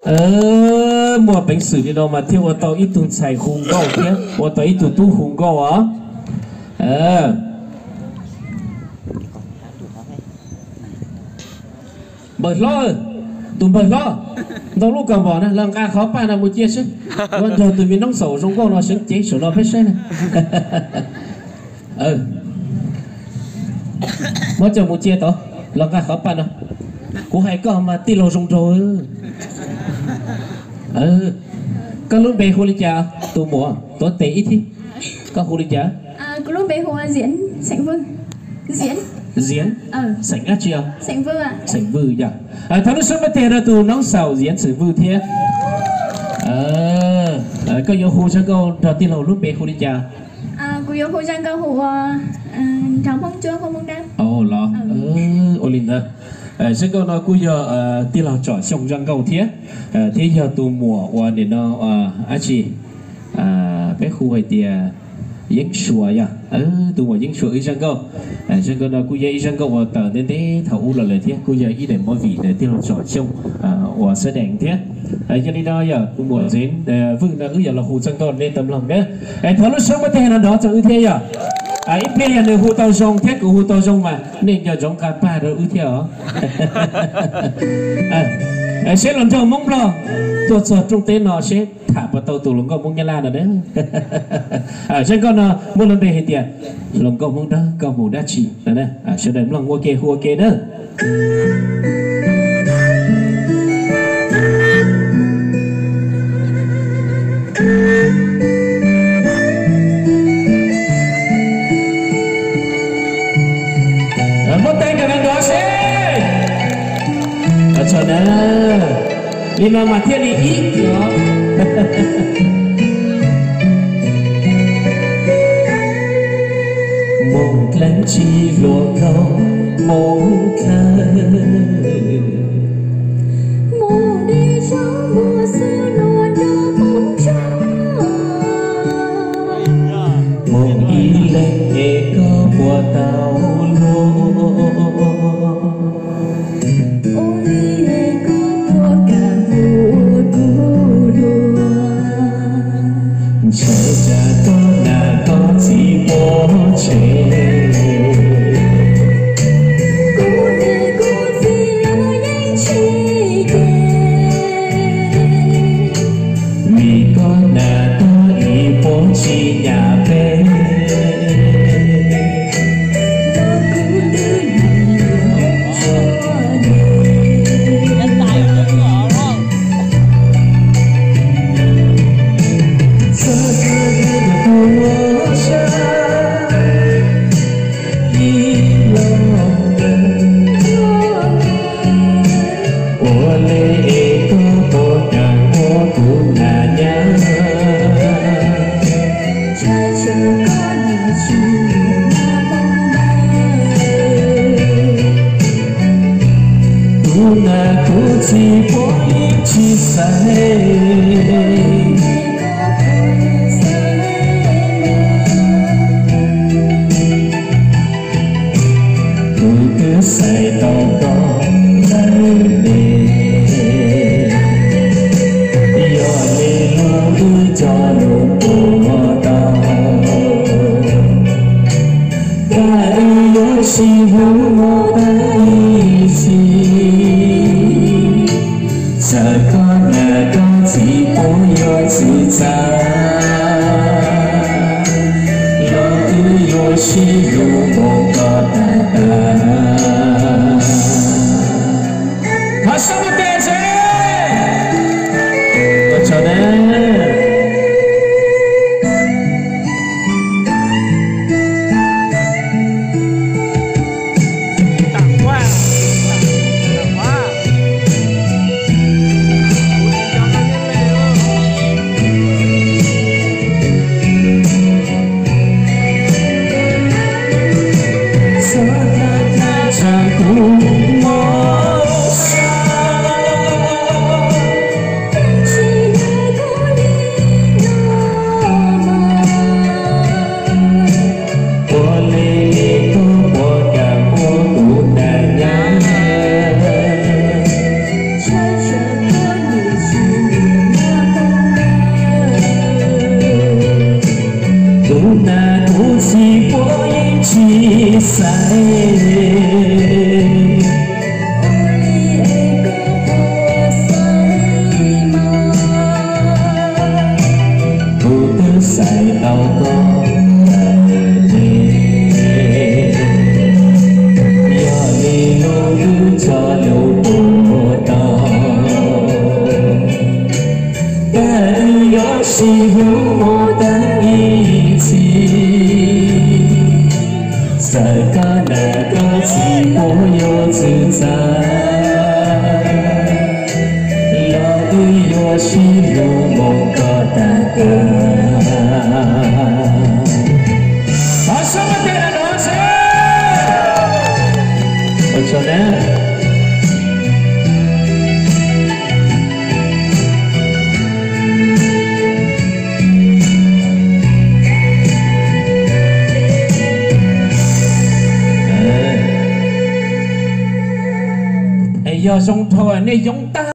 Muaj peev xwm li no mas thiaj ua tau ib tug ntxhais hu nkauj thiab ua tau ib tug tub hu nkauj os. Npawg hlob, tus npawg hlob, ntau lub kos npom na, los nqa qhov paj no mus cia seb, ua nrog tus me noob xaum zoo nkauj no seev cev saum no peb saib na. Muab coj mus cia tod, los nqa qhov paj no. Kuv hais koj mas tij laug zoo nraug. Koj lub npe hu li cas? Tus muam tuav tes ib thib, koj hu li cas? Xeem dab tsi? Xeem Vwj yog. Thov lub suab muab teg rau tus noob xaum Ziav xeem Vwj thiab. Koj yuav hu zaj nkauj nrog tij laug lub npe hu li cas? Los ua li ntawd, zaj nkauj no kuj yog tij laug Tsom Xyooj zaj nkauj thiab, thiab yog tus muam uas nim no dab tsi peb hu hais tias Yeeb Suav yog, tus muam Yeeb Suav wb zaj nkauj. Zaj nkauj no kuj yog ib zaj nkauj uas tawm ntev ntev thaum ub los lawm thiab kuj yog ib daim movie ntawm tij laug Tsom Xyooj uas xab dees thiab. Yog li no yog tus muam Ziav Vwj no wb yuav los hu zaj nkauj nej tau mloog na. Es thov lub suab muab teg no nrov rau wb thiab yog. Ib pliag yog nws hu tau zoo thiab kuv hu tau zoo mas nej nco ntsoov nqa paj rau wb thiab os. Seb los nrog Hmoob Nplog tuaj txog rooj teb no seb tham puas tau tus hluas nkauj Hmoob Nyab Laj no na. Zaj nkauj no muaj lub npe hais tias hluas nkauj Hmoob Dawb koj mus dab tsi no. Sawv daws mloog ua ke hu ua ke na. Muab teg nrov nrov seb. Li no mas thiaj li ib no. Moog dlaab tsi hluas nkauj Moog dlaab? Moog dlaab tsi hluas nkauj Moog dlaab? Moog ib leeg es koj puas tau luag? Ua li es koj puas kam ua kuv luag? Ntshai tsam koj nam koj txiv poob tseg. Kuv nam kuv txiv lawv yeej tsis cem. Vim koj nam koj txiv poob tsis nyam peb. Ua le es koj puas kam ua kuv nam nyab? Kuv nam kuv txiv puav leej tsis xaiv. Kuv twb xaiv tau koj lawm ne, yog li lub wb cov lus puas tau? Koj wb yuav sib hlub mus tag ib sim, txawm koj nam koj txiv puab yuav txwv txav, los wb yuav sib hlub mus koj tag tag. Thov sab muaj teg seb. Ua tsaug na. xaiv. Kuv twb xaiv tau koj lawm ne, yog li no kuv tso lus tuaj tau. Koj twb yuav sib hlub mus tag ib txhis, txawm koj nam koj txiv puab yuav txwv txav, los twb yuav sib hlub mus koj tag kawg. Thov sab mas tej no seb. Ua tsaug na. Es yog zoo dhau nej yoov tag.